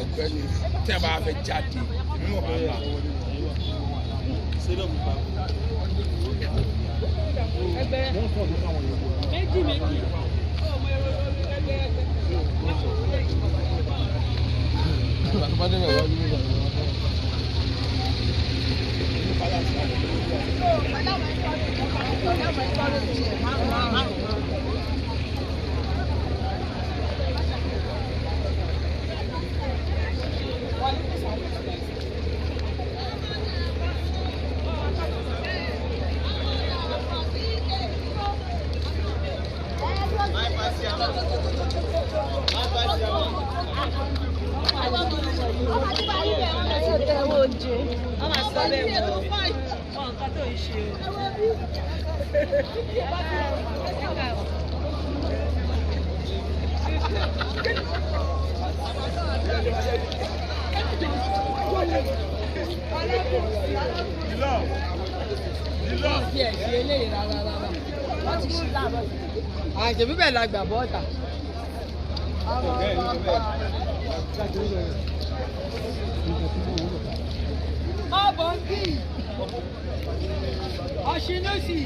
Ọ̀gbẹ́ni tí a bá fẹ́ jáde èmi mọ̀ pé wàhálà. Méjì méjì. Àṣebí bẹ́ẹ̀ la gbà bọ́ọ̀tà. Má bọ̀ ń bì. Ọ̀ṣinúsì.